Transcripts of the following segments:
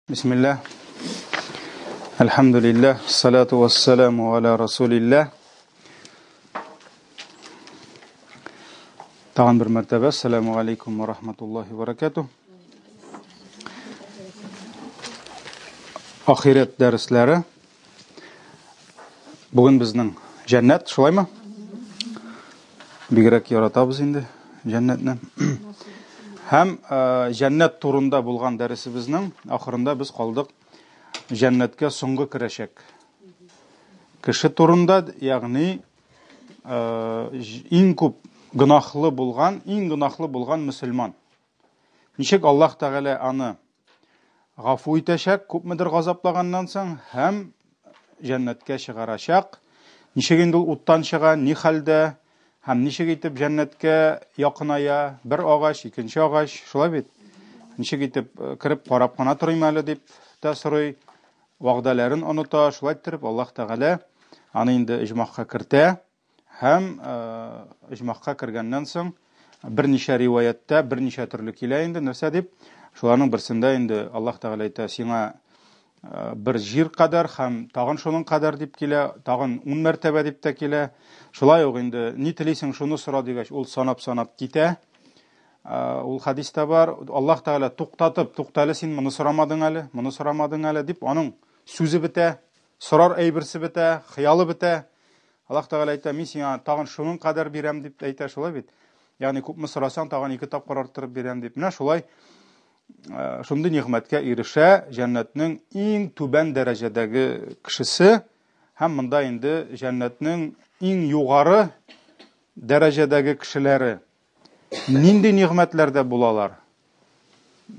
Бисмилла. Әлхәмдүлилләһ, салату вассаламу аля расулилләһ. Тагын бер мәртәбә, ассаламу алейкум ва рахматуллахи ва баракатуh. Ахирәт дәресләре. Бүген безнең җәннәт, шулаймы? Бигрәк яратабыз инде җәннәтне. Һәм э, җәннәт турында булган дәресебезнең ахырында без калдык җәннәткә соңгы керәчәк кеше турында, ягъни э, иң күп гөнаһлы булган, иң гөнаһлы булган мөселман. Ничек Аллаһ Тәгалә аны гафу итәчәк, күпмедер газаплаганнан соң һәм җәннәткә чыгарачак. Ничек инде ул уттан чыга, ни хәлдә һәм ничек итеп җәннәткә якыная, бер агач, икенче агач, шулай бит? Ничек итеп э, кереп карап кына торыйм әле дип тә сорый, вәгъдәләрен оныта, шулай иттереп Аллаһ Тәгалә аны инде иҗмахка кертә. Һәм оҗмахка кергәннән соң берничә риваяттә берничә төрле килә инде, нәрсә дип, шуларның берсендә инде Аллаһ Тәгалә әйтә, сиңа бер җир кадәр һәм тагын шуның кадәр дип килә, тагын ун мәртәбә дип тә килә. Шулай ук инде ни телисең, шуны сора дигәч, ул санап-санап китә. Ул хәдистә бар. Аллаһ Тәгалә туктатып, туктале син моны сорамадың әле, моны сорамадың әле дип, аның сүзе бетә, сорар әйберсе бетә, хыялы бетә. Аллаһ Тәгалә әйтә, мин сиңа тагын шуның кадәр бирәм дип әйтә, шулай бит? Ягъни күпме сорасаң, тагын ике тапкыр арттырып бирәм дип. Менә шулай э, шундый нигъмәткә ирешә җәннәтнең иң түбән дәрәҗәдәге кешесе һәм монда инде җәннәтнең иң югары дәрәҗәдәге кешеләре. Нинди нигъмәтләрдә булалар?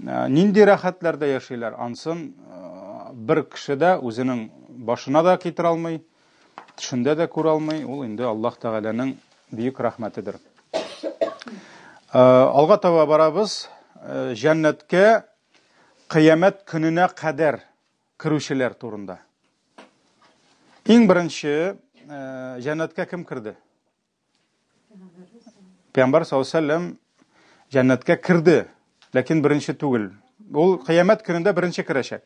Э, нинди рәхәтләрдә яшиләр? Ансын э, бер кеше дә үзенең башына да китерә алмый, төшендә дә күрә алмый. Ул инде Аллаһ Тәгаләнең бөек рәхмәтедер. Э, алга таба барабыз. Җәннәткә кыямәт көненә кадәр керүчеләр турында. Иң беренче җәннәткә кем керде? Пәйгамбәр саллаллаху алейһи җәннәткә керде, ләкин беренче түгел. Ул кыямәт көнендә беренче керәчәк.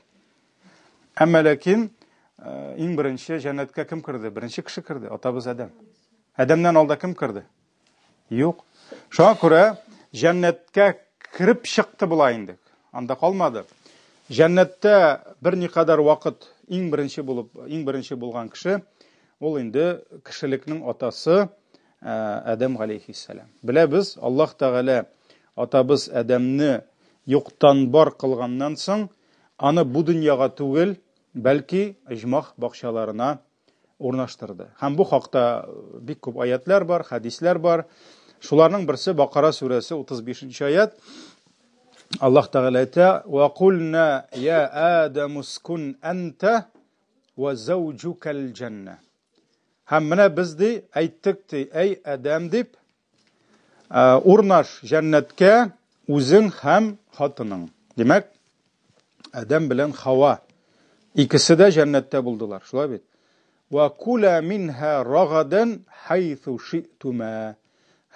Әмма ләкин э, иң беренче җәннәткә кем керде? Беренче кеше керде, атабыз Адәм. Адәмнән алда кем керде? Юк. Шуңа күрә җәннәткә кереп чыкты була инде. Анда калмады. Җәннәттә бер никадәр вакыт иң беренче булып, иң беренче булган кеше Ул инде кешелекнең атасы Адәм галәйһиссәлам. Беләбез, Аллаһ Тәгалә атабыз Адәмне юктан бар кылганнан соң, аны бу дөньяга түгел, бәлки оҗмах бакчаларына урнаштырды. Һәм бу хакта бик күп аятлар бар, хәдисләр бар. Шуларның берсе Бакара сүрәсе 35 нче аят. Аллаһ Тәгалә әйтә: "Ва кулна я Адам ускун анта Вә зәүҗүкәл җәннә. Һәм менә без ди, әйттек ди, әй Адәм дип, урнаш җәннәткә үзең һәм хатының. Димәк, Адәм белән Хава икесе дә җәннәттә булдылар, шулай бит? Вә кула минһа рагадан хайсу ши'тума.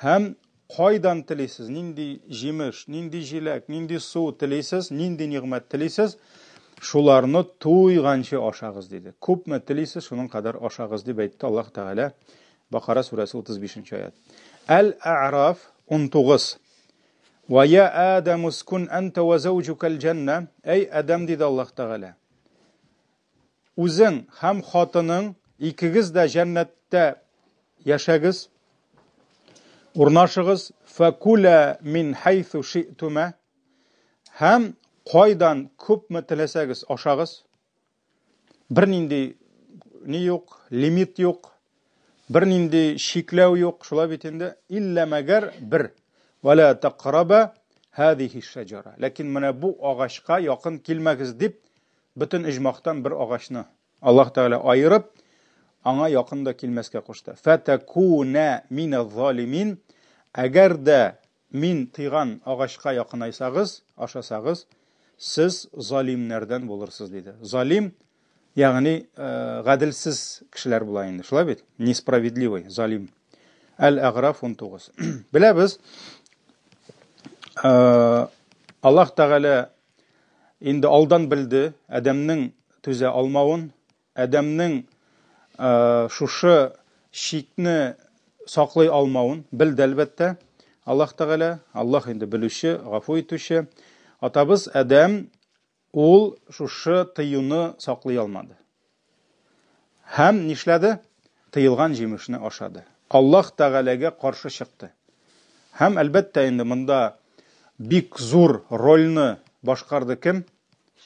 Һәм кайдан телисез, нинди җимеш, нинди җиләк, нинди су телисез, нинди нигъмәт телисез, шуларны туйганчы ашагыз, диде. Күпме телисез, шуның кадәр ашагыз, дип әйтте Аллаһ Тәгалә. Бакара сүрәсе 35 нче аят. Әл-А'раф 19. Ва я Адам ускун анта ва зауҗукал җанна. Әй Адам, диде Аллаһ Тәгалә. Үзең һәм хатының икегез дә җәннәттә яшәгез, урнашыгыз, фәкүлә мин хәйсу ши'түмә, һәм кайдан күпме теләсәгез ашагыз. Бернинди ни юк, лимит юк, бернинди чикләү юк, шулай бит инде, иллә мәгәр бер. Вәлә тәкраба һәзихи шәҗара. Ләкин менә бу агачка якын килмәгез дип Бөтен оҗмахтан бер агачны Аллаһ Тәгалә аерып, аңа якын да килмәскә кушты. Фәтәкүнә минәз-залимин. Әгәр дә мин тыйган агачка якынайсагыз, ашасагыз, сез залимнәрдән булырсыз, диде. Залим, ягъни э, гаделсез кешеләр була инде, шулай бит? Несправедливый, залим. Әл-Әгъраф 19. Беләбез, э, Аллаһ Тәгалә. инде алдан белде Адәмнең түзә алмавын, Адәмнең шушы чикне саклый алмавын белде, әлбәттә. Аллаһ Тәгалә, Аллаһ инде белүче, гафу итүче. Атабыз Адәм ул шушы тыюны саклый алмады. Һәм нишләде? Тыелган җимешне ашады. Аллаһ Тәгаләгә каршы чыкты. Һәм, әлбәттә инде, монда бик зур рольне башкарды кем?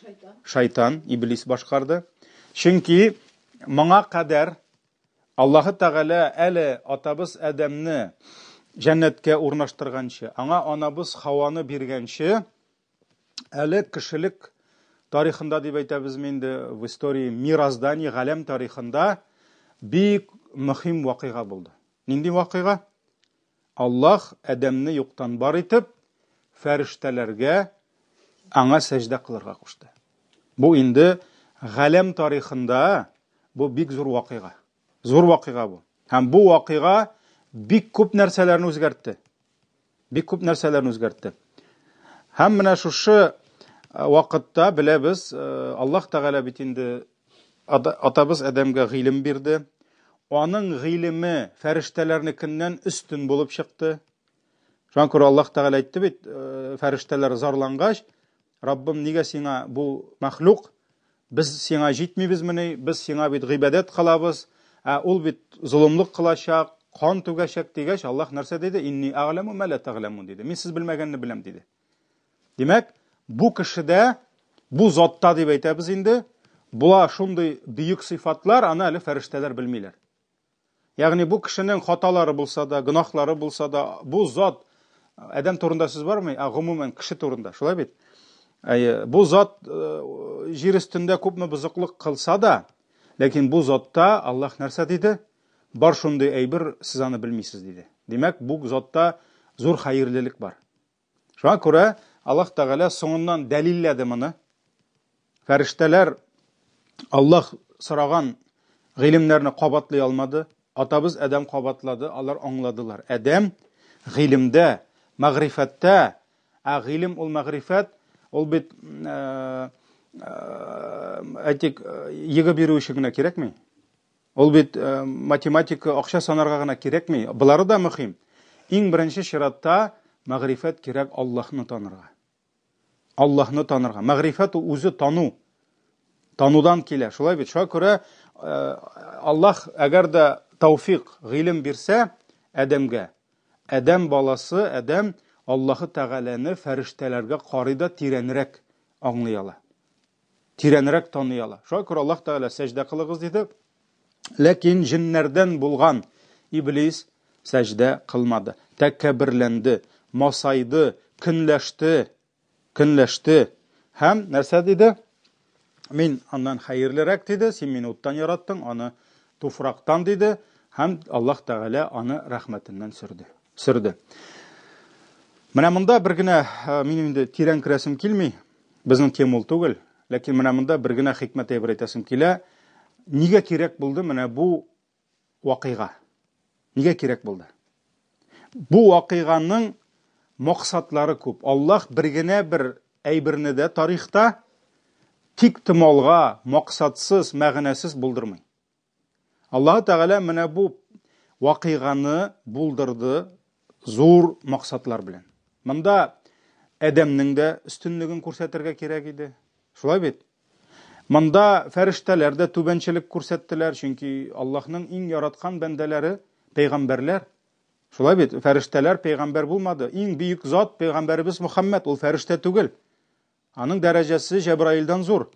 Шайтан. Шайтан, иблис башкарды. Чөнки моңа кадәр Аллаһы Тәгалә әле атабыз Адәмне җәннәткә урнаштырганчы, аңа анабыз Хаваны биргәнче, әле кешелек тарихында дип әйтәбезме инде, в истории мироздания, галәм тарихында бик мөһим вакыйга булды. Нинди вакыйга? Аллаһ Адәмне юктан бар итеп, фәрештәләргә аңа сәҗдә кылырга кушты. Бу инде галәм тарихында бу бик зур вакыйга. Зур вакыйга бу. Һәм бу вакыйга бик күп нәрсәләрне үзгәртте. Бик күп нәрсәләрне үзгәртте. Һәм менә шушы э, вакытта беләбез, э, Аллаһ Тәгалә бит инде атабыз Адәмгә гыйлем бирде. Аның гыйлеме фәрештәләрнекеннән өстен булып чыкты. Шуңа күрә Аллаһ Тәгалә әйтте бит, э, фәрештәләр зарлангач, Раббым, нигә сиңа бу мәхлук Без сиңа җитмибезмени? Без сиңа бит гыйбадәт кылабыз, ә ул бит золымлык кылачак, кан түгәчәк дигәч, Аллаһ нәрсә диде? Инни әгъләму ма ла тәгъләмун диде. Мин сез белмәгәнне беләм диде. Димәк, бу кешедә, бу затта дип әйтәбез инде, була шундый бөек сыйфатлар, аны әле фәрештәләр белмиләр. Ягъни бу кешенең хаталары булса да, гөнаһлары булса да, бу зат адәм турында сүз бармый, ә гомумән кеше турында, шулай бит? Әйе, бу зат э, җир өстендә күпме бозыклык кылса да, ләкин бу затта Аллаһ нәрсә диде? Бар шундый әйбер, сез аны белмисез диде. Димәк, бу затта зур хәерлелек бар. Шуңа күрә Аллаһ Тәгалә соңыннан дәлилләде моны. Фәрештәләр Аллаһ сораган гыйлемнәрне кабатлый алмады. Атабыз Адәм кабатлады, алар аңладылар. Адәм гыйлемдә, мәгърифәттә, ә гыйлем ул мәгърифәт, ул бит э, э, әйтик, ЕГЭ бирү өчен генә кирәкми. Ул бит э, математика, акча санарга гына кирәкми. Болары да мөһим. Иң беренче чиратта мәгърифәт кирәк Аллаһны танырга. Аллаһны танырга. Мәгърифәт ул үзе тану. Танудан килә. Шулай бит. Шуңа күрә э, Аллаһ әгәр дә тауфик, гыйлем бирсә адәмгә, адәм баласы, адәм Аллаһы Тәгаләне фәрештәләргә карый да тирәнрәк аңлый ала. Тирәнрәк таный ала. Шуңа күрә Аллаһ Тәгалә сәҗдә кылыгыз диде. Ләкин җеннәрдән булган иблис сәҗдә кылмады. Тәкәбберләнде, масайды, көнләште, көнләште. Һәм нәрсә диде? Мин аннан хәерлерәк диде, син мине уттан яраттың, аны туфрактан диде. Һәм Аллаһ Тәгалә аны рәхмәтеннән сөрде. Сөрде. Менә монда бер генә э, минем инде тирән керәсем килми. Безнең тема ул түгел. Ләкин менә монда бер генә хикмәт әйбер әйтәсем килә. Нигә кирәк булды менә бу вакыйга? Нигә кирәк булды? Бу вакыйганың максатлары күп. Аллаһ бер генә бер әйберне дә тарихта тик томалга, максатсыз, мәгънәсез булдырмый. Аллаһы Тәгалә менә бу вакыйганы булдырды зур максатлар белән. Монда Адәмнең дә өстенлеген күрсәтергә кирәк иде. Шулай бит? Монда фәрештәләр дә түбәнчелек күрсәттеләр, чөнки Аллаһның иң яраткан бәндәләре пәйгамбәрләр. Шулай бит? Фәрештәләр пәйгамбәр булмады. Иң бөек зат пәйгамбәребез Мөхәммәд, ул фәрештә түгел. Аның дәрәҗәсе Җәбраилдән зур.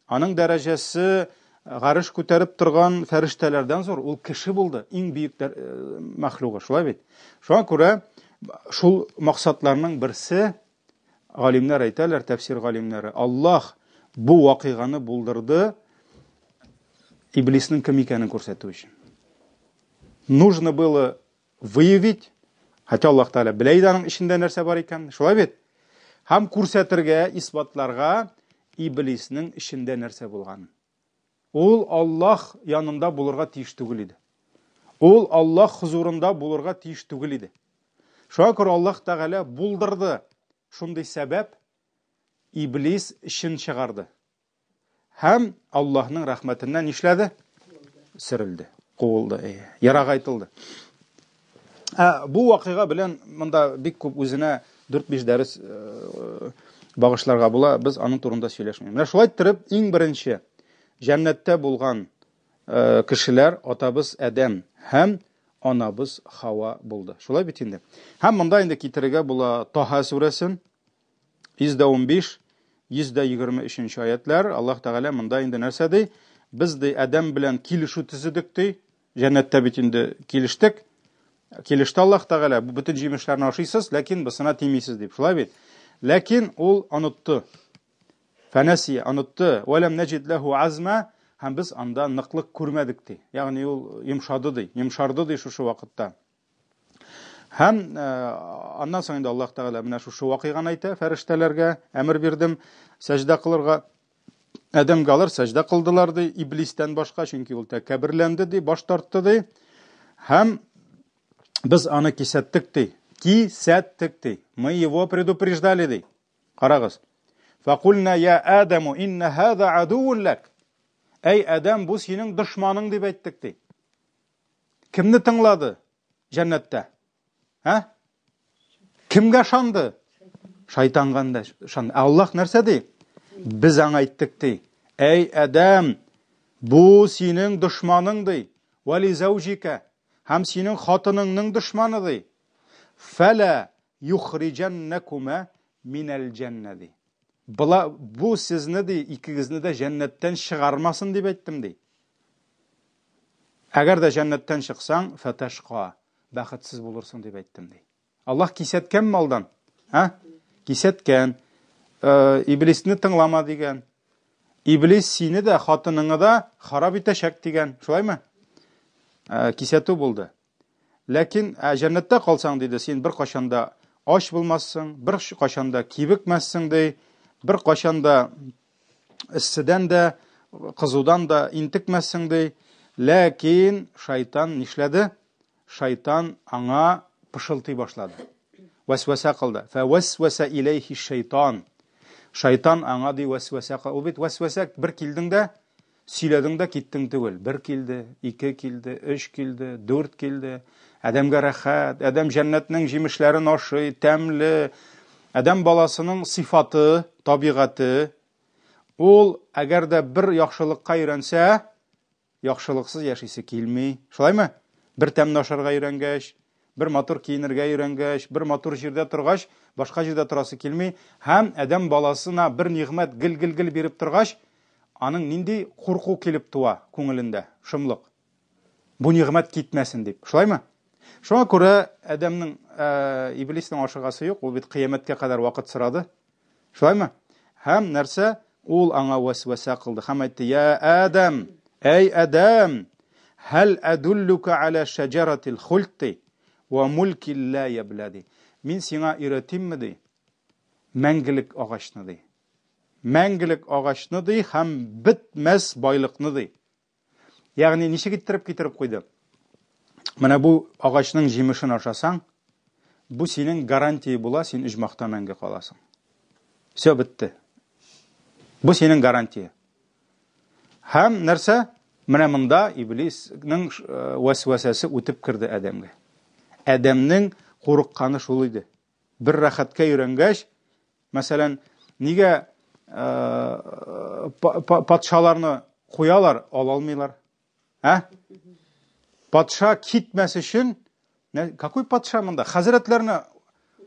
Аның дәрәҗәсе э, гарыш күтәреп торган фәрештәләрдән зур. Ул кеше булды, иң бөек э, мәхлугы, шулай бит? Шуңа күрә шул максатларның берсе галимнәр әйтәләр, тәфсир галимнәре, Аллаһ бу вакыйганы булдырды иблиснең кем икәнен күрсәтү өчен. Нужно было выявить, хотя Аллаһ Тәгалә белә иде аның эчендә нәрсә бар икән, шулай бит? Һәм күрсәтергә, исбатларга иблиснең эчендә нәрсә булганын. Ул Аллаһ янында булырга тиеш түгел иде. Ул Аллаһ хозурында булырга тиеш түгел иде. Шуңа күрә Аллаһ Тәгалә булдырды шундый сәбәп, Иблис эчен чыгарды. Һәм Аллаһның рәхмәтеннән нишләде? Сөрелде, куылды, ерагайтылды. Ә бу вакыйга белән монда бик күп үзенә 4-5 дәрес э, багышларга була, без аның турында сөйләшмим. Менә шулай иттереп, иң беренче җәннәттә булган э, кешеләр атабыз Адәм һәм анабыз Хава булды. Шулай бит инде. Һәм монда инде китерергә була Таһа сүрәсен 115, 123 нче аятлар. Аллаһ Тәгалә монда инде нәрсә ди? Без ди Адәм белән килешү төзедек ди. Җәннәттә бит инде килештек. Килеште Аллаһ Тәгалә, бу бөтен җимешләрне ашыйсыз, ләкин бысына тимисез дип. Шулай бит? Ләкин ул онытты. Фәнәсия онытты. Вәләм нәҗид ләһу азма һәм без анда ныклык күрмәдек ди. Ягъни ул йомшады ди, йомшарды ди шушы вакытта. Һәм э, аннан соң инде Аллаһ Тәгалә менә шушы вакыйганы әйтә, фәрештәләргә әмер бирдем сәҗдә кылырга. Адәмгә алар сәҗдә кылдылар ди, иблистән башка, чөнки ул тәкәбберләнде ди, баш тартты ди. Һәм без аны кисәттек ди. Кисәттек ди. Мы его предупреждали ди. Карагыз. Факульна я Адаму инна хаза адуун лак. Әй Адам, бу синең дошманың дип әйттек ди. Кемне тыңлады җәннәттә? Ә? Кемгә ышанды? Шайтанга ышанды. Ә Аллаһ нәрсә ди? Без аңа әйттек ди. Әй Адәм, бу синең дошманың ди. Вали зәүҗикә һәм синең хатыныңның дошманы ди. Фәлә юхриҗәннәкума минәл җәннә ди. Була, бу сезне ди, икегезне дә җәннәттән чыгармасын дип әйттем ди. Әгәр дә җәннәттән чыксаң, фәтәшка, бәхетсез булырсың дип әйттем ди. Аллаһ кисәткәнме алдан? Ә? Кисәткән. Э, иблисне тыңлама дигән. Иблис сине дә, хатыныңны да харап итәчәк дигән. Шулаймы? Э, кисәтү булды. Ләкин ә җәннәттә калсаң, диде, син бер кашан да ач булмассың, бер кашан да кибекмәссең, ди, бер кашан да эсседән дә, кызудан да интекмәссең, ди. Ләкин шайтан нишләде? Шайтан аңа пышылтый башлады. Вәсвәсә кылды. Фәвәсвәсә иләйһи шайтан. Шайтан аңа ди вәсвәсә кылды. Ул бит вәсвәсә бер килдең дә Сөйләдең дә киттең түгел. Бер килде, ике килде, өч килде, дүрт килде. Адәмгә рәхәт, адәм җәннәтнең җимешләрен ашый, тәмле. Адәм баласының сыйфаты, табигате, ул әгәр дә бер яхшылыкка өйрәнсә, яхшылыксыз яшисе килми. Шулаймы? Бер тәмле ашарга өйрәнгәч, бер матур киенергә өйрәнгәч, бер матур җирдә торгач, башка җирдә торасы килми. Һәм адәм баласына бер нигъмәт гел-гел-гел биреп торгач, аның нинди курку килеп туа күңелендә, шомлык. Бу нигъмәт китмәсен дип. Шулаймы? Шуңа күрә адәмнең, ә, иблиснең ашыгасы юк, ул бит кыямәткә кадәр вакыт сорады. Шулаймы? Һәм нәрсә? Ул аңа вәсвәсә кылды һәм әйтте: "Я Адәм, әй Адәм, һәл әдуллука аля шәҗәратил хульд ва мулкил ла ябла ди. Мин сиңа өйрәтимме ди? Мәңгелек агачны ди. Мәңгелек агачны ди һәм бетмәс байлыкны ди. Ягъни ничек иттереп китереп куйды? Менә бу агачның җимешен ашасаң, бу синең гарантия була, син оҗмахта мәңге каласың. Все бетте. Бу синең гарантия. Һәм нәрсә? Менә монда иблиснең э, вәсвәсәсе үтеп керде Адәмгә. Адәмнең курыкканы шул иде. Бер рәхәткә өйрәнгәч, мәсәлән, нигә э, патшаларны куялар, ала алмыйлар? Ә? Патша китмәс өчен, какой патша монда? Хәзрәтләрне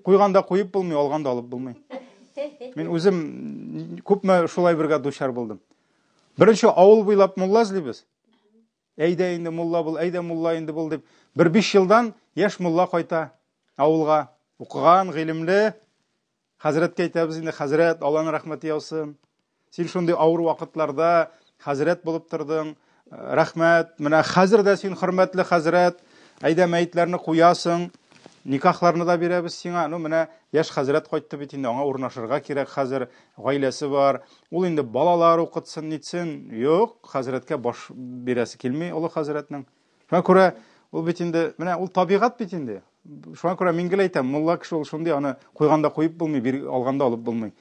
куйганда куеп булмый, алганда алып булмый. Мин үзем күпме шулай бергә дучар булдым. Беренче авыл буйлап мулла эзлибез. Әйдә инде мулла бул, әйдә мулла инде бул дип. Бер биш елдан яшь мулла кайта авылга. Укыган, гыйлемле. Хәзрәткә әйтәбез инде, хәзрәт, Алланың рәхмәте яусын. Син шундый авыр вакытларда хәзрәт булып тордың. Рәхмәт. Менә хәзер дә син хөрмәтле хәзрәт. Әйдә мәетләрне куясың. Никахларны да бирәбез сиңа. Ну, менә яшь хәзрәт кайтты бит инде, аңа урнашырга кирәк хәзер. Гаиләсе бар. Ул инде балалар укытсын, нитсен. Юк, хәзрәткә баш бирәсе килми олы хәзрәтнең. Шуңа күрә ул бит инде, менә ул табигать бит инде. Шуңа күрә мин гел әйтәм, мулла кеше ул шундый, аны куйганда куеп булмый, бир, алганда алып булмый.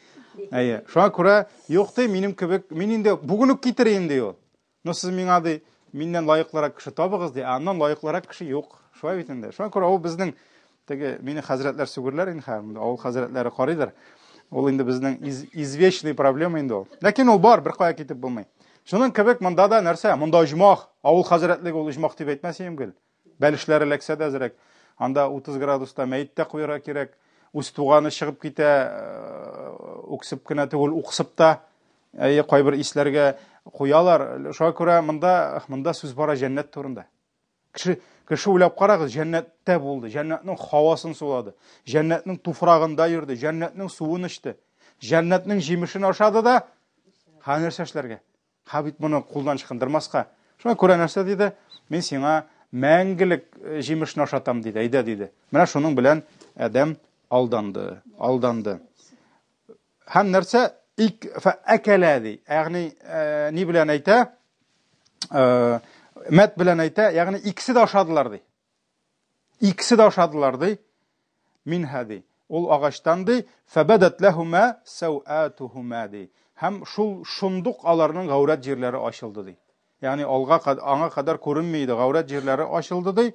Әйе. Шуңа күрә, юк ди, минем кебек, мин инде бүген үк китерим ди ул. Но сез миңа ди, миннән лаеклырак кеше табыгыз ди, ә аннан лаеклырак кеше юк. Шулай бит инде. Шуңа күрә ул безнең теге мине хәзрәтләр сүгерләр инде, авыл хәзрәтләре карыйдыр. Ул инде безнең из, извечный проблема инде ул. Ләкин ул бар, беркая китеп булмый. Шуның кебек монда да нәрсә? Монда оҗмах, авыл хәзрәтлеге ул оҗмах дип әйтмәс идем гел. Бәлешләр эләксә дә әзрәк. Анда 30 градуста мәет тә куярга кирәк. Үз туганы чыгып китә, э, үксеп кенә түгел, уксып та. Әйе, кайбер исләргә куялар. Шуңа күрә монда монда сүз бара җәннәт турында. Кеше кеше уйлап карагыз, җәннәттә булды, җәннәтнең һавасын сулады, җәннәтнең туфрагында йөрде, җәннәтнең суын эчте, җәннәтнең җимешен ашады да, һә нәрсә эшләргә? Ха бит моны кулдан чыкындырмаска. Шуңа күрә нәрсә диде? Мин сиңа мәңгелек э, җимешне ашатам диде. Әйдә диде. Менә шуның белән Адәм алданды, алданды. Һәм нәрсә? Ик фәәкәлә ди. Ягъни э, ни белән әйтә? Э, мәт белән әйтә, ягъни икесе дә ашадылар ди. Икесе дә ашадылар ди. Минһа ди. Ул агачтан ди, фәбәдәт ләһүмә сәүәтүһүмә ди. Һәм шул шундук аларның гаурәт җирләре ачылды ди. Ягъни алга аңа кадәр күренми иде, гаурәт җирләре ачылды ди.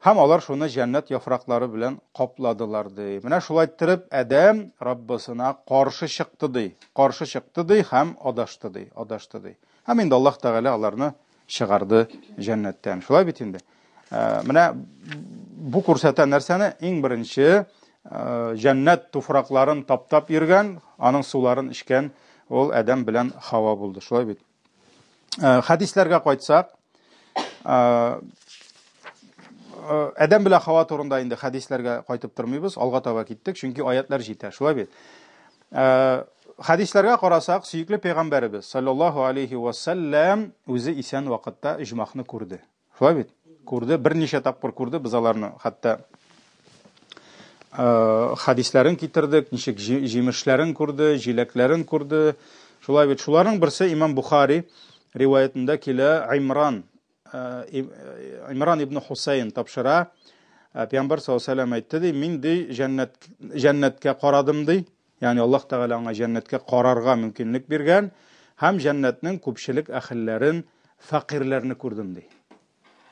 Һәм алар шуны җәннәт яфраклары белән капладылар ди. Менә шулай иттереп Адәм Раббысына каршы чыкты ди. Каршы чыкты ди һәм адашты ди, адашты ди. Һәм инде Аллаһ Тәгалә аларны чыгарды җәннәттән. Шулай бит инде. Э, менә бу күрсәтә нәрсәне? Иң беренче э, җәннәт туфракларын таптап йөргән, аның суларын эчкән ул Адәм белән Хава булды. Шулай бит. Э, хәдисләргә кайтсак, Адәм белән Хава турында инде хәдисләргә кайтып тормыйбыз, алга таба киттек, чөнки аятлар җитә, шулай бит. Хәдисләргә карасак, сөекле пәйгамбәребез саллаллаһу алейхи ва саллям үзе исән вакытта иҗмахны күрде. Шулай бит? Күрде, берничә тапкыр күрде, без аларны хәтта хәдисләрен китердек, ничек җимешләрен күрде, җиләкләрен күрде. Шулай бит. Шуларның берсе Имам Бухари риваятендә килә Имран Имран ибн Хусейн тапшыра. Пәйгамбәр саллаллаһу алейһи әйтте ди, мин ди җәннәт җәннәткә карадым ди. Ягъни Аллаһ Тәгалә аңа җәннәткә карарга мөмкинлек биргән һәм җәннәтнең күпчелек әһелләрен фәкыйрьләрне күрдем ди.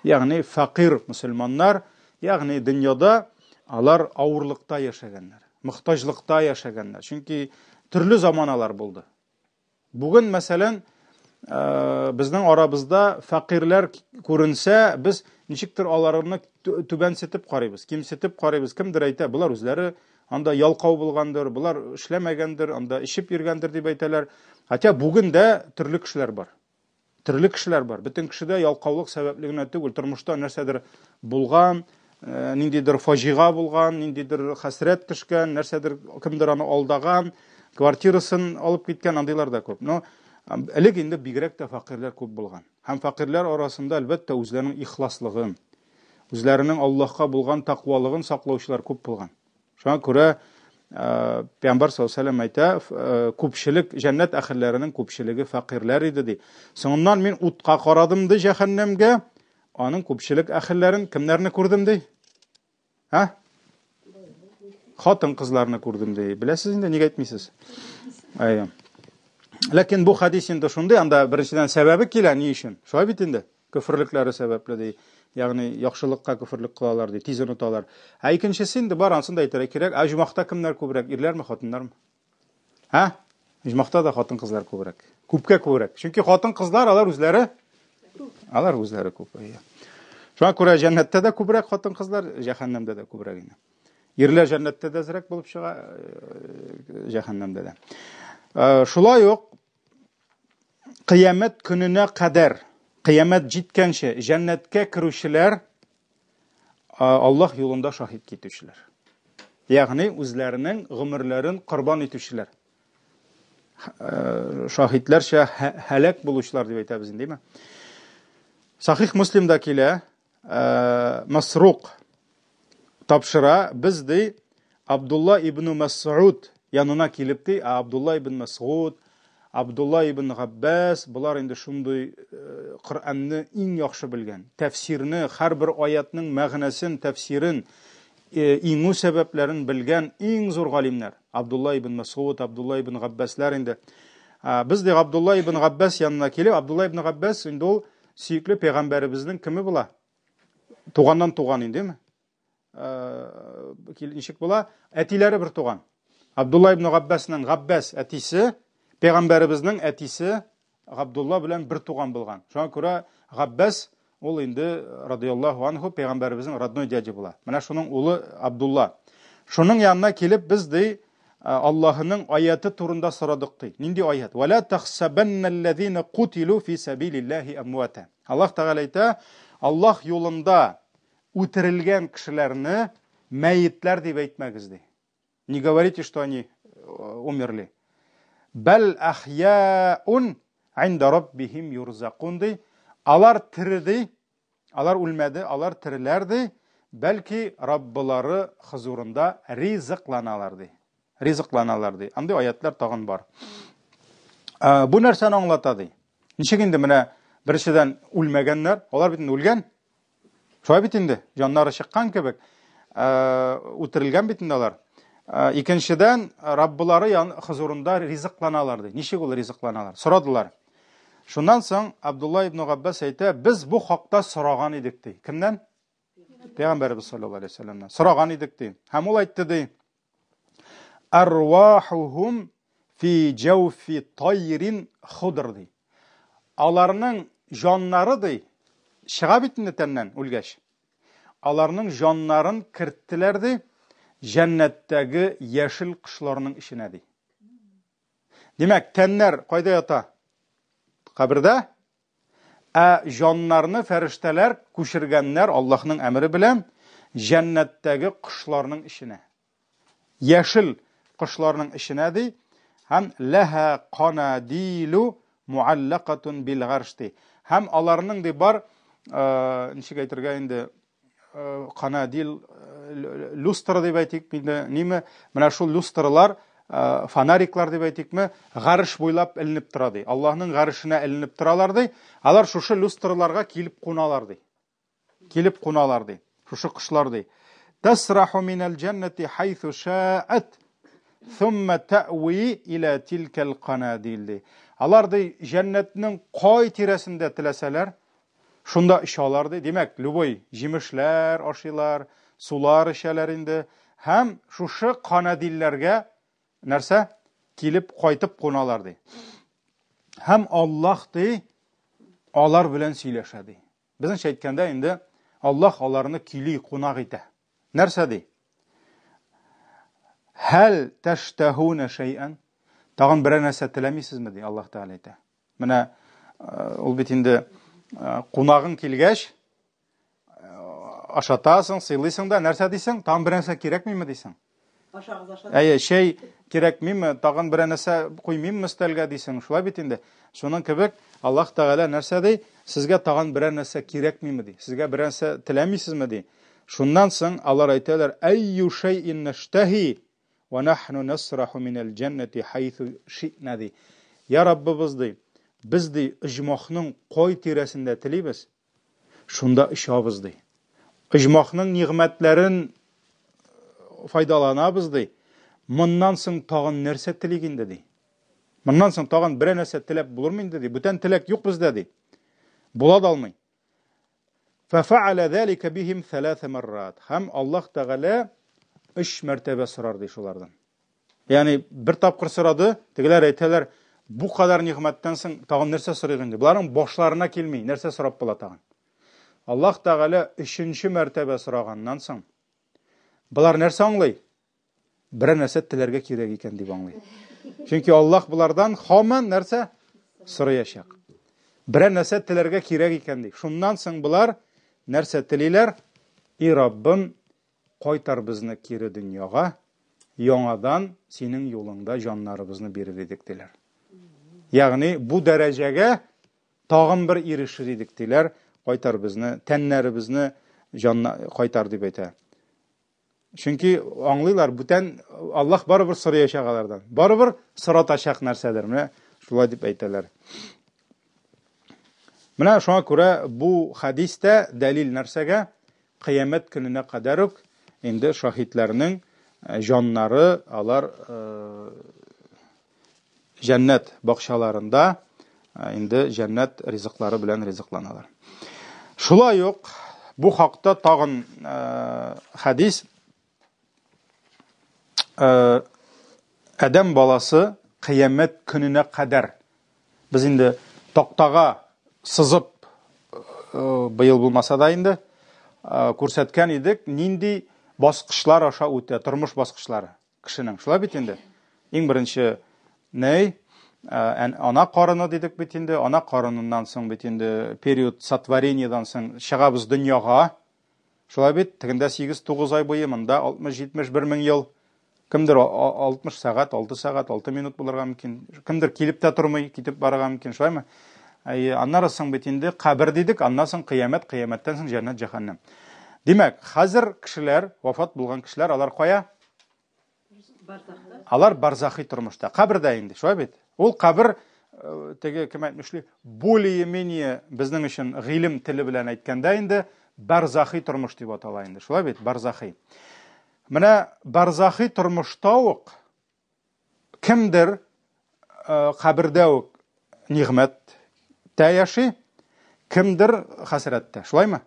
Ягъни фәкыйрь мөселманнар, ягъни дөньяда алар авырлыкта яшәгәннәр, мохтаҗлыкта яшәгәннәр. Чөнки төрле заманалар булды. Бүген, мәсәлән, э, безнең арабызда фәкыйрьләр күренсә, без ничектер аларны түбәнсетеп карыйбыз, кимсетеп карыйбыз. Кемдер әйтә, болар үзләре анда ялкау булгандыр, болар эшләмәгәндер, анда эчеп йөргәндер дип әйтәләр. Хотя бүген дә төрле кешеләр бар. Төрле кешеләр бар. Бөтен кеше дә ялкаулык сәбәпле генә түгел. Тормышта нәрсәдер булган, э, ниндидер фаҗига булган, ниндидер хәсрәт төшкән, нәрсәдер кемдер аны алдаган, квартирасын алып киткән, андыйлар да күп. Но элек инде бигрәк тә фәкыйрьләр күп булган. Һәм фәкыйрьләр арасында, әлбәттә, үзләренең ихласлыгын, үзләренең Аллаһка булган тәкъвалыгын саклаучылар күп булган. Шуңа күрә э, Пәйгамбәр саллаллаһу алейһи әйтә, э, күпчелек җәннәт әһелләренең күпчелеге фәкыйрьләр иде ди. Соңыннан мин утка карадым ди җәһәннәмгә, аның күпчелек әһелләрен кемнәрне күрдем ди? Ә? Хатын-кызларны күрдем ди. Беләсез инде, нигә әйтмисез? Әйе. Ләкин бу хадис инде шундый, анда беренчедән сәбәбе килә, ни өчен? Шулай бит инде. Көферлекләре сәбәпле ди. Ягъни яхшылыкка көферлек кылалар ди, тиз оныталар. Ә икенчесе инде бар, ансын да әйтергә кирәк. Ә оҗмахта кемнәр күбрәк, ирләрме, хатыннармы? Ә? Оҗмахта да хатын-кызлар күбрәк. Күпкә күбрәк. Чөнки хатын-кызлар алар үзләре алар үзләре күп. Шуңа күрә җәннәттә дә күбрәк хатын-кызлар, җәһәннәмдә дә күбрәк инде. Ирләр җәннәттә дә әзрәк булып чыга, э, җәһәннәмдә дә. Э, шулай ук Кыямәт көненә кадәр, кыямәт җиткәнче җәннәткә керүчеләр Аллаһ юлында шаһит китүчеләр. Ягъни үзләренең гомерләрен корбан итүчеләр. Шаһитләрчә һәлак булучылар дип әйтәбез инде, димме? Сахих Муслимда килә, Масрук тапшыра, без ди Абдулла ибн Мәсгуд янына килеп ди, ә Абдулла ибн Мәсгуд, Абдулла ибн Габбас, болар инде шундый э, Коръәнне иң яхшы белгән, тәфсирне, һәрбер аятның мәгънәсен, тәфсирен иңү сәбәпләрен белгән иң зур галимнәр. Абдулла ибн Мәсгуд, Абдулла ибн Габбаслар инде. Без ди Абдулла ибн Габбас янына килеп, Абдулла ибн Габбас инде ул сөекле пәйгамбәребезнең кеме була? Туганнан туган индеме? Ничек була? Әтиләре бер туган. Абдулла ибн Габбасның Габбас әтисе, пәйгамбәребезнең әтисе Габдулла белән бер туган булган. Шуңа күрә Габбас ул инде радияллаһу анху пәйгамбәребезнең родной дядя була. Менә шуның улы Абдулла. Шуның янына килеп без ди Аллаһының аяты турында сорадык ди. Нинди аят? Ва ла тахсабанналлазина кутилу фи сабилиллаһи амвата. Аллаһ Тәгалә әйтә, Аллаһ юлында үтерелгән кешеләрне мәетләр дип әйтмәгез ди. Не говорите, что они умерли. Бәл ахьяун инда раббихим юрзакун ди. Алар тере ди, алар үлмәде, алар тереләр ди, бәлки Раббылары хозурында ризыкланалар ди. Ризыкланалар ди. Андый аятлар тагын бар. Бу нәрсәне аңлата ди? Ничек инде менә беренчедән үлмәгәннәр, алар бит инде үлгән. Шулай бит инде, җаннары чыккан кебек, үтерелгән бит инде алар. Икенчедән, Раббылары ян хозурында ризыкланалар ди. Ничек ул ризыкланалар? Сорадылар. Шуннан соң Абдулла ибн Габбас әйтә, без бу хакта сораган идек ди. Кемнән? Пәйгамбәребез саллаллаһу алейһи вәсәлләмнән. Сораган идек ди. Һәм ул әйтте ди: Арвахухум фи җәүфи тайрин худр ди. Аларның җаннары ди, чыга бит инде тәннән үлгәч. Аларның җаннарын керттеләр ди, җәннәттәге яшел кошларның эченә ди. Димәк, тәннәр кайда ята? Кабердә. Ә җаннарны фәрештәләр күчергәннәр Аллаһның әмере белән җәннәттәге кошларның эченә. Яшел кошларның эченә ди, һәм ләһә канадилу муаллакатун бил гарш ди. Һәм аларның ди бар, ничек әйтергә инде, канадил люстра дип әйтик инде, ниме, менә шул люстралар, фонариклар дип әйтикме, гарш буйлап эленеп тора ди. Аллаһның гаршенә эленеп торалар ди. Алар шушы люстраларга килеп куналар ди. Килеп куналар ди. Шушы кошлар ди. Тасраху минәл җәннәти хайсу шаат thumma ta'wi ила тилкәл канадил ди. Алар ди җәннәтнең кай тирәсендә теләсәләр, шунда очалар ди. Димәк, любой җимешләр ашыйлар, сулар эчәләр инде. Һәм шушы канадилләргә нәрсә? Килеп кайтып куналар ди. Һәм Аллаһ ди алар белән сөйләшә ди. Безнеңчә әйткәндә инде Аллаһ аларны көйли, кунак итә. Нәрсә ди? Хәл таштахуна шәйән? Тагын берәр нәрсә теләмисезме ди Аллаһ Тәгалә әйтә. Менә ул бит инде кунагың килгәч, ашатасың, сыйлыйсың да, нәрсә дисең? Тагын берәр нәрсә кирәкмиме дисең? Ашагыз, ашагыз. Әйе, чәй кирәкмиме, тагын берәр нәрсә куймыйммы өстәлгә дисең, шулай бит инде. Шуның кебек Аллаһ Тәгалә нәрсә ди? Сезгә тагын берәр нәрсә кирәкмиме ди? Сезгә берәр нәрсә теләмисезме ди? Шуннан соң алар әйтәләр: "Әйю шәйин наштаһи ва нахну насраху минәл җәннәти хайсу ши'на" ди. Я Раббыбыз ди, без ди оҗмахның кай тирәсендә телибез, шунда очабыз ди. Оҗмахның нигъмәтләрен файдаланабыз ди. Моннан соң тагын нәрсә телик инде ди. Моннан соң тагын берәр нәрсә теләп булырмы инде ди. Бүтән теләк юк бездә ди. Була да алмый. Фәфәәлә зәлика бихим сәләсә мәррат. Һәм Аллаһ Тәгалә өч мәртәбә сорар ди шулардан. Ягъни бер тапкыр сорады, тегеләр әйтәләр, бу кадәр нигъмәттән соң тагын нәрсә сорыйк инде? Боларның башларына килми, нәрсә сорап була тагын? Аллаһ Тәгалә өченче мәртәбә сораганнан соң, болар нәрсә аңлый? Берәр нәрсә теләргә кирәк икән дип аңлый. Чөнки Аллаһ болардан һаман нәрсә сораячак. Берәр нәрсә теләргә кирәк икән ди. Шуннан соң болар нәрсә телиләр? И Раббым, Кайтар безне кире дөньяга, яңадан синең юлыңда җаннарыбызны бирер идек, диләр. Ягъни бу дәрәҗәгә тагын бер ирешер идек, диләр. Кайтар безне, тәннәребезне җанна кайтар дип әйтә. Чөнки аңлыйлар, бүтән Аллаһ барыбер сораячак алардан. Барыбер соратачак нәрсәдер. Менә шулай дип әйтәләр. Менә шуңа күрә бу хәдис тә дәлил нәрсәгә? Кыямәт көненә кадәр үк инде шаһитләрнең җаннары алар җәннәт бакчаларында инде җәннәт ризыклары белән ризыкланалар. Шулай ук бу хакта тагын хәдис адәм баласы кыямәт көненә кадәр без инде тактага сызып быел булмаса да инде күрсәткән идек, нинди баскычлар аша үтә, тормыш баскычлары кешенең. Шулай бит инде. Иң беренче ней, ана карыны дидек бит инде, ана карыныннан соң бит инде период сотворениедан соң чыгабыз дөньяга. Шулай бит, тегендә 8-9 ай буе, монда 60-71 мең ел. Кемдер 60 сәгать, 6 сәгать, 6 минут булырга мөмкин. Кемдер килеп тә тормый, китеп барырга мөмкин, шулаймы? Әйе, аннары соң бит инде кабер дидек, аннан соң кыямәт, кыямәттән соң җәннәт, җәһәннәм. Димәк, хәзер кешеләр, вафат булган кешеләр, алар кая? Барзахта. Алар барзахи тормышта, кабердә инде, шулай бит? Ул кабер э, теге кем әйтмешли, более-менее безнең өчен гыйлем теле белән әйткәндә инде барзахи тормыш дип атала инде, шулай бит? Барзахи. Менә барзахи тормышта ук кемдер э, кабердә үк нигъмәттә яши, кемдер хәсрәттә. Шулаймы?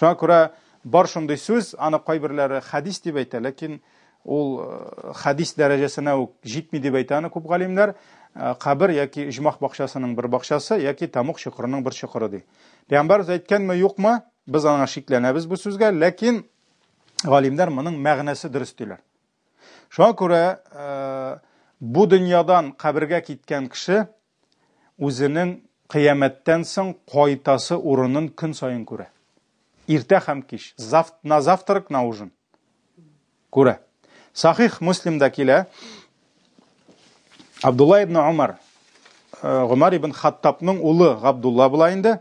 Шуңа күрә бар шундый сүз, аны кайберләре хәдис дип әйтә, ләкин ул э, хәдис дәрәҗәсенә үк җитми дип әйтә аны күп галимнәр. Э, кабер яки оҗмах бакчасының бер бакчасы, яки тәмуг чокырының бер чокыры ди. Пәйгамбәрбез әйткәнме, юкмы? Без аңа шикләнәбез бу сүзгә, ләкин галимнәр моның мәгънәсе дөрес диләр. Шуңа күрә э, бу дөньядан кабергә киткән кеше үзенең кыямәттән соң кайтасы урынын көн саен күрә. Иртә һәм кич. Зав, на завтрак, на ужин. Күрә. Сахих Муслимда килә. Абдулла ибн Умар, э, Гомар ибн Хаттабның улы Габдулла була инде,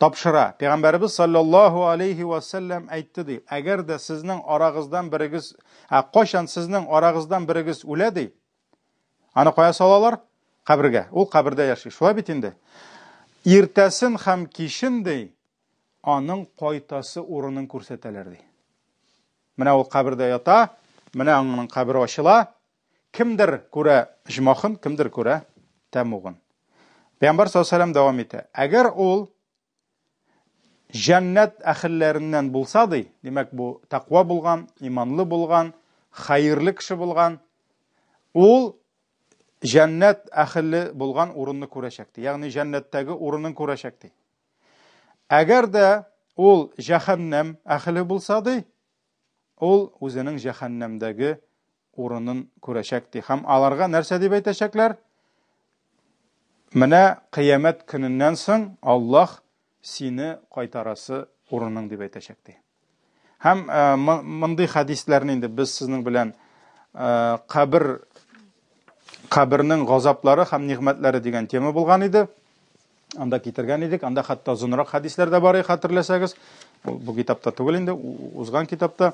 тапшыра. Пәйгамбәребез саллаллаһу алейхи ва саллям әйтте ди, әгәр дә сезнең арагыздан берегез, ә кайчан сезнең арагыздан берегез үлә ди, Аны кая салалар? Кабергә. Ул кабердә яши. Шулай бит инде. Иртәсен һәм кичен ди, аның кайтасы урынын күрсәтәләр ди. Менә ул кабердә ята, менә аның кабере ачыла. Кемдер күрә оҗмахын, кемдер күрә тәмугын. Пәйгамбәр саллаллаһу алейһи вәсәлләм дәвам итә. Әгәр ул Җәннәт әһелләреннән булса ди, димәк бу тәкъва булган, иманлы булган, хәерле кеше булган, ул җәннәт әһеле булган урынны күрәчәк ди. Ягъни җәннәттәге урынын күрәчәк ди. Әгәр дә ул җәһәннәм әһеле булса ди, ул үзенең җәһәннәмдәге урынын күрәчәк ди. Һәм аларга нәрсә дип әйтәчәкләр? Менә кыямәт көненнән соң Аллаһ сине кайтарасы урының дип әйтәчәк ди. Һәм э, мондый хәдисләрне инде без сезнең белән э, кабер кабернең газаплары һәм нигъмәтләре дигән тема булган иде. Анда китергән идек. Анда хәтта озынрак хәдисләр дә бар, хәтерләсәгез. Бу китапта түгел инде, узган китапта.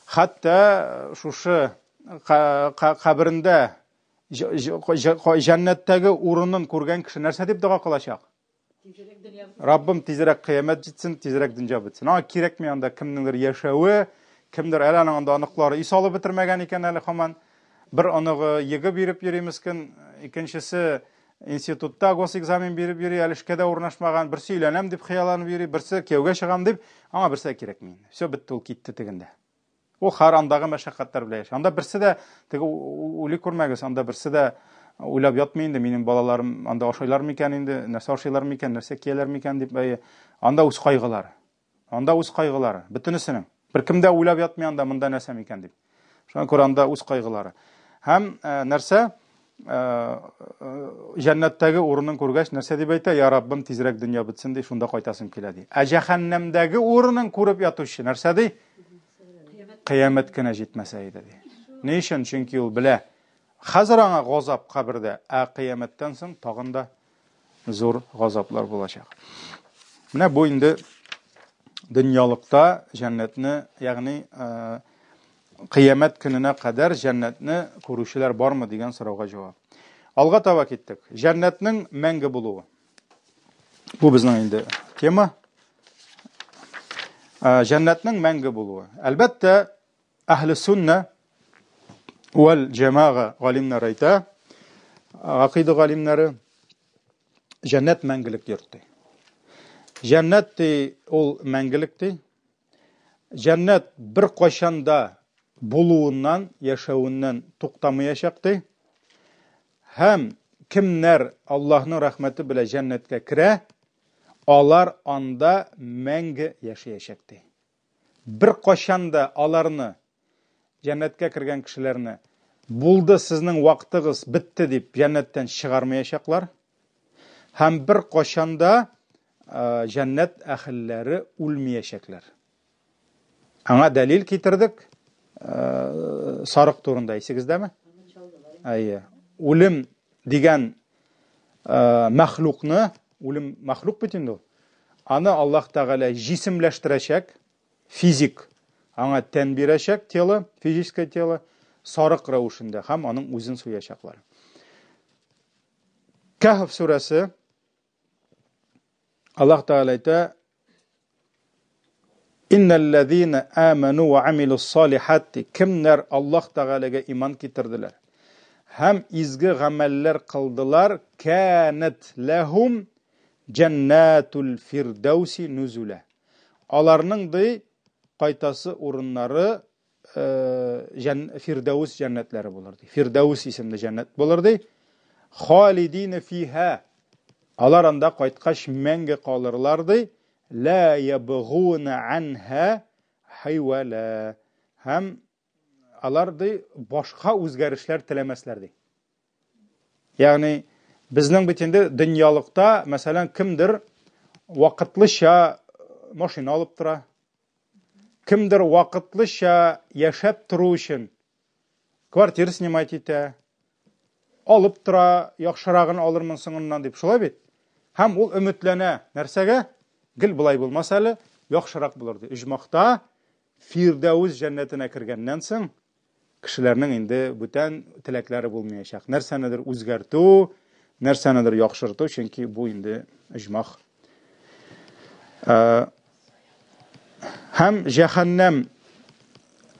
Хәтта э, шушы каберендә җәннәттәге урынын күргән кеше нәрсә дип дога кылачак? Раббым тизрәк кыямәт җитсен, тизрәк дөнья бетсен. Аңа кирәкми анда кемнеңдер яшәве, кемдер әле аның анда оныклары ис алып бетермәгән икән әле һаман. Бер оныгы ЕГЭ биреп йөри мескен, икенчесе институтта госэкзамен биреп йөри, әле эшкә дә урнашмаган, берсе өйләнәм дип хыялланып йөри, берсе кияүгә чыгам дип, аңа берсе дә кирәкми. Все бетте, ул китте тегендә. Ул хәр андагы мәшәкатьләр белән яши. Анда берсе дә теге уйлый күрмәгез, анда берсе дә уйлап ятмый инде, минем балаларым анда ашыйлар микән инде, нәрсә ашыйлар микән, нәрсә кияләр микән дип, әйе. Анда үз кайгылары. Анда үз кайгылары, бөтенесенең. Беркем дә уйлап ятмый анда монда нәрсә микән дип. Шуңа күрә анда үз кайгылары. Һәм э, нәрсә э, э, җәннәттәге урынын күргәч, нәрсә дип әйтә? Я Раббым, тизрәк дөнья бетсен ди, шунда кайтасым килә ди. Ә җәһәннәмдәге урынын күреп ятучы нәрсә ди? Кыямәт кенә җитмәсә иде ди. Ни өчен? Чөнки ул белә. Хәзер аңа газап кабердә, ә кыямәттән соң тагын да зур газаплар булачак. Менә бу инде дөньялыкта җәннәтне, ягъни э, кыямәт көненә кадәр җәннәтне күрүчеләр бармы дигән сорауга җавап. Алга таба киттек. Җәннәтнең мәңге булуы. Бу безнең инде тема. Җәннәтнең мәңге булуы. Әлбәттә, әһле сунна вәл җәмага галимнәр әйтә, гакыйда галимнәре, җәннәт мәңгелек йорт ди. Җәннәт ди, ул мәңгелек ди. Җәннәт бер кайчан да булуыннан, яшәвеннән туктамаячак ди. Һәм кемнәр Аллаһның рәхмәте белән җәннәткә керә, алар анда мәңге яшәячәк ди. Беркайчан да аларны, җәннәткә кергән кешеләрне, булды, сезнең вакытыгыз бетте дип җәннәттән чыгармаячаклар. Һәм беркайчан да җәннәт әһелләре үлмәячәкләр. Аңа дәлил китердек. Сарык турында исегездәме? Әйе. Үлем дигән мәхлукны, үлем мәхлук бит инде ул. Аны Аллаһ Тәгалә җисемләштерәчәк, физик, аңа тән бирәчәк, тело, физическое тело, сарык рәвешендә һәм аның үзен суячаклар. Кәһф сүрәсе Аллаһ Тәгалә әйтә, Иннәлләзина аману ва амилус салихати, кемнәр Аллаһ Тәгаләгә иман китерделәр һәм изге гамәлләр кылдылар, канат ләһум җәннәтул фирдәүси нузула. Аларның ди кайтасы урыннары Фирдәүс җәннәтләре булыр ди. Фирдәүс исемле җәннәт булыр ди. Халидина фиһа. Алар анда кайткач мәңге калырлар ди. Ла ябгуна анха хайвала. Һәм алар ди башка үзгәрешләр теләмәсләр ди. Ягъни безнең бит инде дөньялыкта, мәсәлән, кемдер вакытлыча машина алып тора, Кемдер вакытлыча яшәп тору өчен квартира снимать итә, алып тора, яхшырагын алырмын соңыннан дип, шулай бит? Һәм ул өметләнә нәрсәгә? Гел болай булмас әле, яхшырак булыр ди. Оҗмахта Фирдәүс җәннәтенә кергәннән соң кешеләрнең инде бүтән теләкләре булмаячак. Нәрсәнедер үзгәртү, нәрсәнедер яхшырту, чөнки бу инде оҗмах. Э, һәм җәһәннәм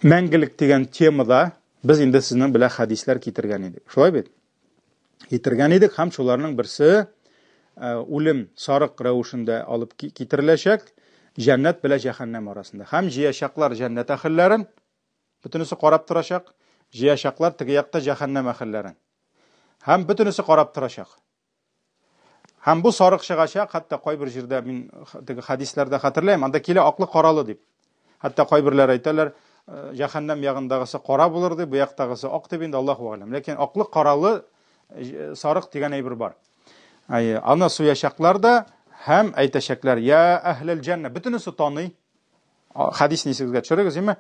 мәңгелек дигән темада без инде сезнең белән хәдисләр китергән идек. Шулай бит? Китергән идек һәм шуларның берсе э, үлем сарык рәвешендә алып китереләчәк җәннәт белән җәһәннәм арасында. Һәм җыячаклар җәннәт әһелләрен, Бөтенесе карап торачак, җыячаклар теге якта җәһәннәм әһелләрен. Һәм бөтенесе карап торачак. Һәм бу сарык чыгачак, хәтта кайбер җирдә мин теге хәдисләрдә хәтерләйм, анда килә аклы-каралы дип. Хәтта кайберләр әйтәләр, э, җәһәннәм ягындагысы кара булыр дип, бу яктагысы ак дип инде Аллаһу алем. Ләкин аклы-каралы э, сарык дигән әйбер бар. Әйе, аны суячаклар да һәм әйтәчәкләр, я әһлел җәннә, бөтенесе таный. Хәдисне исегезгә төшерегез, әйме?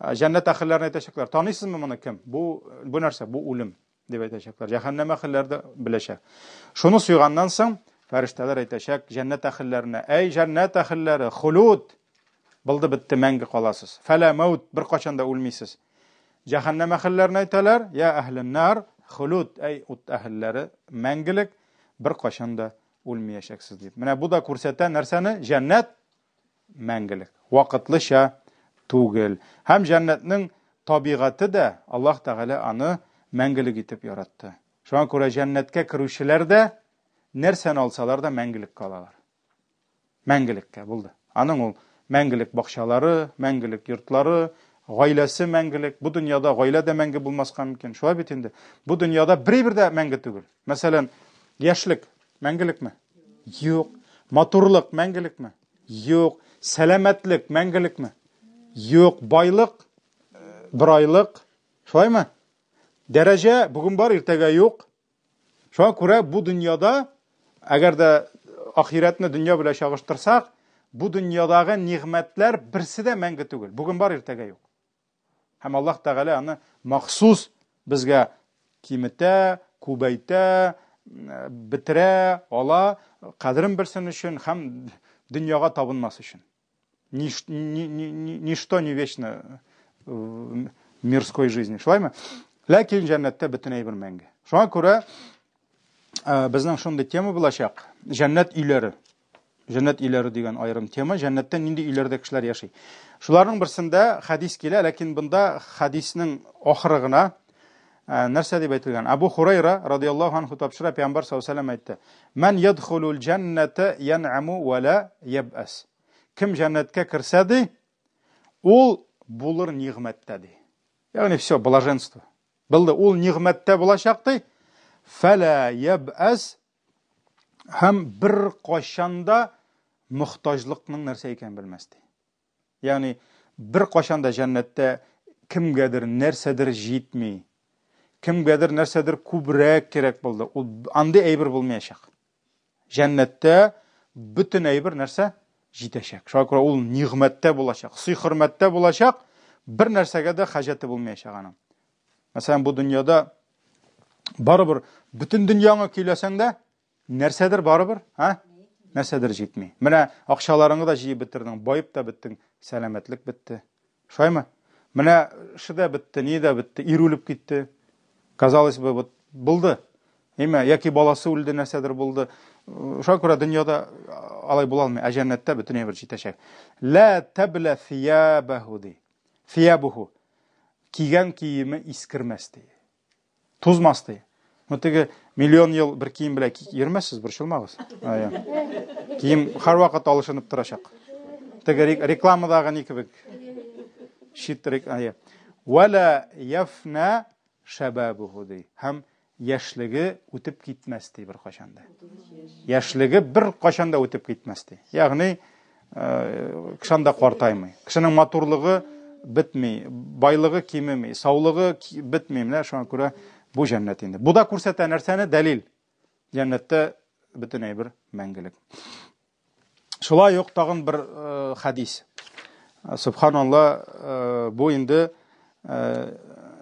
Җәннәт әһелләрен әйтәчәкләр. Таныйсызмы моны кем? Бу бу нәрсә? Бу үлем дип әйтәчәкләр. Җәһәннәм әһелләре дә беләчәк. Шуны суйганнан соң фәрештәләр әйтәчәк җәннәт әһелләренә: "Әй җәннәт әһелләре, хулуд! Булды бетте, мәңге каласыз. Фәлә мәүт, беркайчан да үлмисез." Җәһәннәм әһелләренә әйтәләр: "Я әһленнар, хулуд, әй ут әһелләре, мәңгелек, беркайчан да үлмәячәксез" дип. Менә бу да күрсәтә нәрсәне? Җәннәт мәңгелек, вакытлыча түгел. Һәм җәннәтнең табигате дә Аллаһ Тәгалә аны мәңгелек итеп яратты. Шуңа күрә җәннәткә керүчеләр дә нәрсәне алсалар да мәңгелеккә алалар. Мәңгелеккә булды. Аның ул мәңгелек бакчалары, мәңгелек йортлары, гаиләсе мәңгелек. Бу дөньяда гаилә дә мәңге булмаска мөмкин. Шулай бит инде. Бу дөньяда бер дә мәңге түгел. Мәсәлән, яшьлек мәңгелекме? Юк. Матурлык мәңгелекме? Юк. Сәламәтлек мәңгелекме? Юк. Байлык э, бер айлык. Шулаймы? Дәрәҗә бүген бар, иртәгә юк. Шуңа күрә бу дөньяда, әгәр дә ахирәтне дөнья белән чагыштырсак, бу дөньядагы нигъмәтләр берсе дә мәңге түгел. Бүген бар, иртәгә юк. Һәм Аллаһ Тәгалә аны махсус безгә киметә, күбәйтә, бетерә, ала, кадерен белсен өчен һәм дөньяга табынмас өчен. Ничто не вечно в мирской жизни. Шулаймы? Ләкин җәннәттә бөтен әйбер мәңге. Шуңа күрә безнең шундый тема булачак. Җәннәт өйләре. Җәннәт өйләре дигән аерым тема. Җәннәттә нинди өйләрдә кешеләр яши. Шуларның берсендә хәдис килә, ләкин бында хәдиснең ахыры гына нәрсә дип әйтелгән? Абу Хурайра радияллаһу анху тапшыра, пәйгамбәр саллаллаһу алейһи ва сәлләм әйтте: "Ман ядхулул җәннәтә ян'аму ва ла яб'ас." Кем җәннәткә керсә ди, ул булыр нигъмәттә ди. Ягъни все, блаженство. Булды, ул нигъмәттә булачак ди. Фәлә яб'ас һәм бер кайчан да мохтаҗлыкның нәрсә икәнен белмәс ди. Ягъни бер кайчан да җәннәттә кемгәдер нәрсәдер җитми, кемгәдер нәрсәдер күбрәк кирәк булды. Ул андый әйбер булмаячак. Җәннәттә бөтен әйбер нәрсә җитәчәк. Шуңа күрә ул нигъмәттә булачак, сый-хөрмәттә булачак, бер нәрсәгә дә хаҗәте булмаячак аның. Мәсәлән, бу дөньяда барыбер бөтен дөньяңа көйләсәң дә, нәрсәдер барыбер, а? Нәрсәдер җитми. Менә акчаларыңны да җыеп бетердең, баеп та беттең, сәламәтлек бетте. Шулаймы? Менә эше дә бетте, ни дә бетте, ир үлеп китте. Казалось бы, вот булды. Әйме, яки баласы үлде, нәрсәдер булды. Шуңа күрә дөньяда алай була алмый, ә җәннәттә бөтен әйбер җитәчәк. Ла табла thiyабаху ди. Thiyабуху. Кигән киеме искермәс ди. Тузмас ди. Ну теге миллион ел бер кием белән йөрмәссез, борчылмагыз. Кием һәрвакыт алышынып торачак. Теге рекламадагы ни кебек. Щит рек. Вала яфна шәбәбуху ди. Һәм яшьлеге үтеп китмәс ди беркайчан да. Яшьлеге беркайчан да үтеп китмәс ди. Ягъни кеше анда картаймый. Кешенең матурлыгы бетми, байлыгы кимеми, саулыгы бетми. Менә шуңа күрә бу җәннәт инде. Бу да күрсәтә нәрсәне? Дәлил. Җәннәттә бөтен әйбер мәңгелек. Шулай ук тагын бер э, хәдис. Субханалла, э, бу инде э,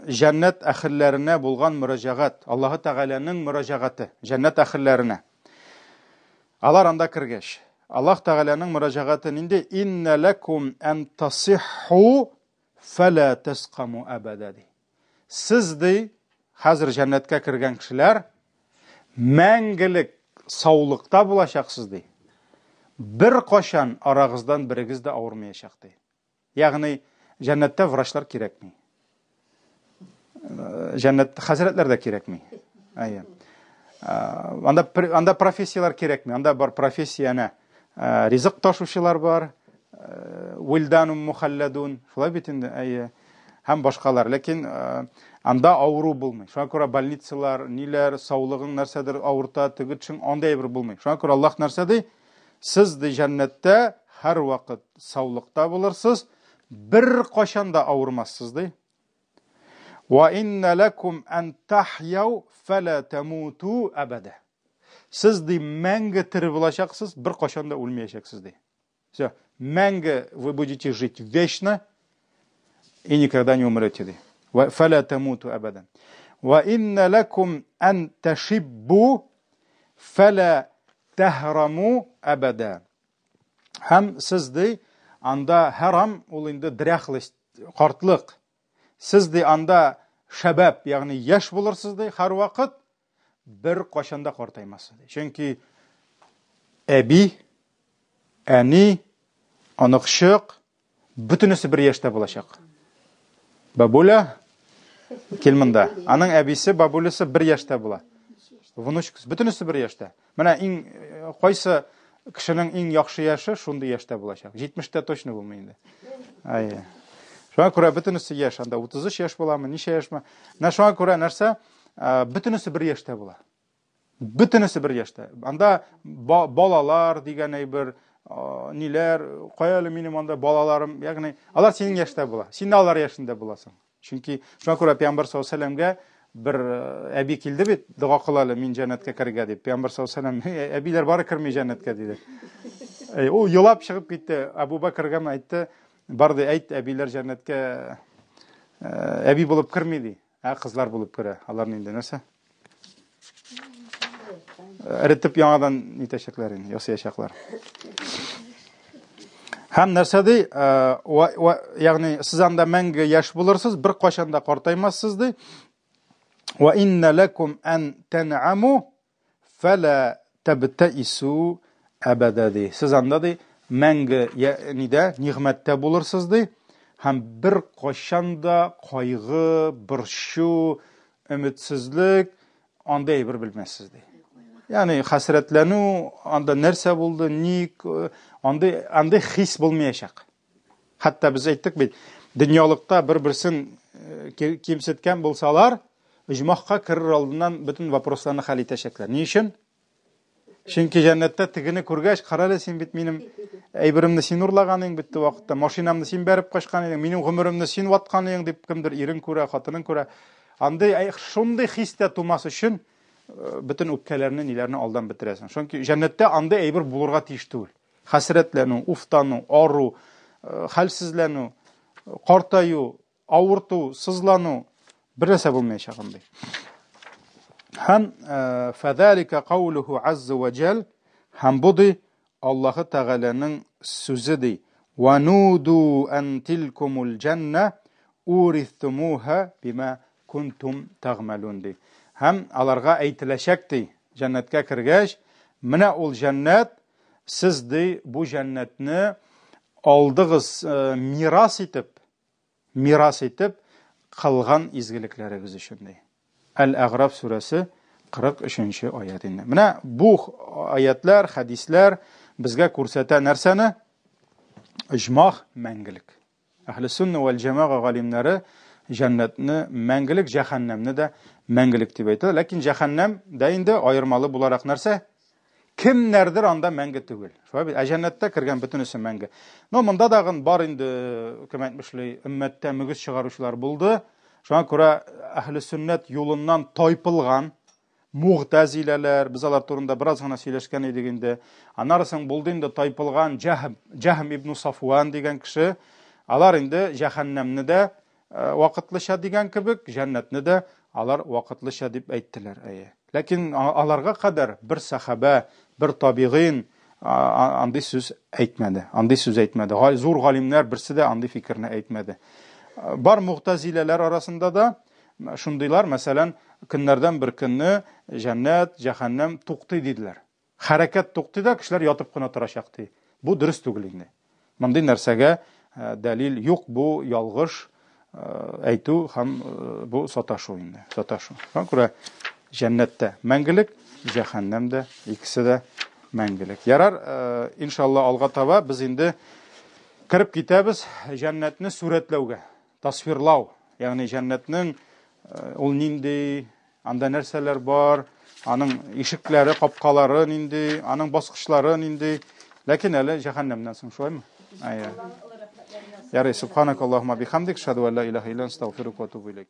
җәннәт әһелләренә булган мөрәҗәгать, Аллаһы Тәгаләнең мөрәҗәгате җәннәт әһелләренә. Алар анда кергәч, Аллаһ Тәгаләнең мөрәҗәгате нинди? Инна лакум ан тасихху фала тасқаму абада ди. Сез ди, хәзер җәннәткә кергән кешеләр мәңгелек саулыкта булачаксыз ди. Бер кашан арагыздан берегез дә авырмаячак ди. Ягъни җәннәттә врачлар кирәкми. Җәннәт хәзрәтләр дә кирәкми. Әйе. Анда анда профессияләр кирәкми. Анда бар профессия әнә ризык ташучылар бар, вилданум мухалладун, шулай бит инде, әйе. Һәм башкалар. Ләкин анда авыру булмый. Шуңа күрә больницалар, ниләр, саулыгың нәрсәдер авырта, теге тешең андый әйбер булмый. Шуңа күрә Аллаһ нәрсә ди? Сез ди җәннәттә һәрвакыт саулыкта булырсыз, бер кайчан да авырмассыз ди. Ва инна лакум ан тахьяу фала тамуту абада. Сез ди мәңге тере булачаксыз, бер кайчан да үлмәячәксез ди. Все, мәңге вы будете жить вечно и никогда не умрете ди. Фала тамуту абада. Ва инна лакум ан ташиббу фала тәһраму әбәдә. Һәм сез ди, анда һәрам ул инде дряхлость, картлык. Сез ди анда шәбәп, ягъни яшь булырсыз ди һәрвакыт, бер кайчан да картаймассыз ди. Чөнки әби, әни, оныкчык Бөтенесе бер яшьтә булачак. Бабуля, кил монда. Аның әбисе, бабулясы бер яшьтә була. Внучкасы, бөтенесе бер яшьтә. Менә иң э, кайсы кешенең иң яхшы яше шундый яшьтә булачак. 70-тә точно булмый инде. Әйе. Шуңа күрә бөтенесе яшь, анда 33 яшь буламы, ничә яшьме? Менә шуңа күрә нәрсә? Э, бөтенесе бер яшьтә була. Бөтенесе бер яшьтә. Анда балалар дигән әйбер, ниләр, кая әле минем анда балаларым, ягъни алар синең яшьтә була. Син дә алар яшендә буласың. Чөнки шуңа күрә Пәйгамбәр саллаллаһу алейһи вәсәлләмгә бер э, әби килде бит, дога кыл әле, мин җәннәткә керергә дип. Пәйгамбәр саллаллаһу алейһи вәсәлләм, әбиләр бары керми җәннәткә диде. Ул елап чыгып китте. Абу Бәкргә әйтте, бар ди, әйт, әбиләр җәннәткә э, әби булып керми ди. Ә кызлар булып керә. Аларны инде нәрсә? Эретеп яңадан нитәчәкләр инде, ясаячаклар. Һәм нәрсә ди? Э, ягъни сез анда мәңге яшь булырсыз, бер кайчан да картаймассыз ди. Ва инна лакум ан тан'аму фала табтаису Әбәдә ди. Сез анда ди мәңге нидә нигъмәттә булырсыз ди һәм бер кайчан да кайгы, борчу, өметсезлек андый әйбер белмәссез ди. Ягъни хәсрәтләнү, анда нәрсә булды, ник, андый андый хис булмаячак. Хәтта без әйттек бит, дөньялыкта бер-берсен кимсеткән булсалар, оҗмахка керер алдыннан бөтен вопросларны хәл итәчәкләр. Ни өчен? Чөнки җәннәттә тегене күргәч, карале, син бит минем әйберемне син урлаган идең бит вакытта, машинамны син бәреп качкан идең, минем гомеремне син ваткан идең дип кемдер ирен күрә, хатынын күрә. Андый шундый хис тә тумас өчен бөтен үпкәләрне, ниләрне алдан бетерәсең. Чөнки җәннәттә андый әйбер булырга тиеш түгел. Хәсрәтләнү, уфтану, ару, хәлсезләнү, картаю, Авырту, сызлану, бер нәрсә булмаячак андый. Һәм э, фәзалика каулуху азза ва җәл һәм бу ди Аллаһы Тәгаләнең сүзе ди. Ва нуду ан тилкумул җанна уристумуха бима кунтум тагмалун ди. Һәм аларга әйтеләчәк ди, җәннәткә кергәч, менә ул җәннәт, сез ди бу җәннәтне алдыгыз э, мирас итеп, мирас итеп кылган изгелекләрегез өчен ди. Әл-Әгъраф сүрәсе 43 нче аять инде. Менә бу аятлар, хәдисләр безгә күрсәтә нәрсәне? Оҗмах мәңгелек. Әһле сунна вәл җәмәга галимнәре җәннәтне мәңгелек, җәһәннәмне дә мәңгелек дип әйтә. Ләкин җәһәннәм дә инде аермалы буларак нәрсә? Кемнәрдер анда мәңге түгел. Шулай бит? Ә җәннәттә кергән бөтенесе мәңге. Но монда дагын бар инде, кем әйтмешли, өммәттә мөгез чыгаручылар булды. Шуңа күрә әһле сөннәт юлыннан тайпылган мугтазиләләр, без алар турында бераз гына сөйләшкән идек инде. Аннары соң булды инде тайпылган Җәһм, Җәһм ибн Сафуан дигән кеше. Алар инде җәһәннәмне дә Э, вакытлыча дигән кебек, җәннәтне дә алар вакытлыча дип әйттеләр. Әйе. Ләкин аларга кадәр бер сахаба, бер табигыйн андый сүз әйтмәде. Андый сүз әйтмәде. Зур галимнәр берсе дә андый фикерне әйтмәде. Э, бар мугтазиләләр арасында да шундыйлар, мәсәлән, көннәрдән бер көнне җәннәт, җәһәннәм туктый диделәр. Хәрәкәт туктый да, кешеләр ятып кына торачак, ди. Бу дөрес түгел инде. Мондый нәрсәгә э, дәлил юк, бу ялгыш э, әйтү һәм э, бу саташу инде, саташу. Шуңа күрә җәннәттә мәңгелек, җәһәннәмдә икесе дә мәңгелек. Ярар, иншалла алга таба без инде кереп китәбез җәннәтне сурәтләүгә, тасвирлау, ягъни җәннәтнең ул нинди Анда нәрсәләр бар, аның ишекләре, капкалары нинди, аның баскычлары нинди. Ләкин әле җәһәннәмнән соң, шулаймы? Әйе. Ярый, субханакаллаһумма бихамдик, шаду ла илаһа илля астагфирука ва атубу илейк.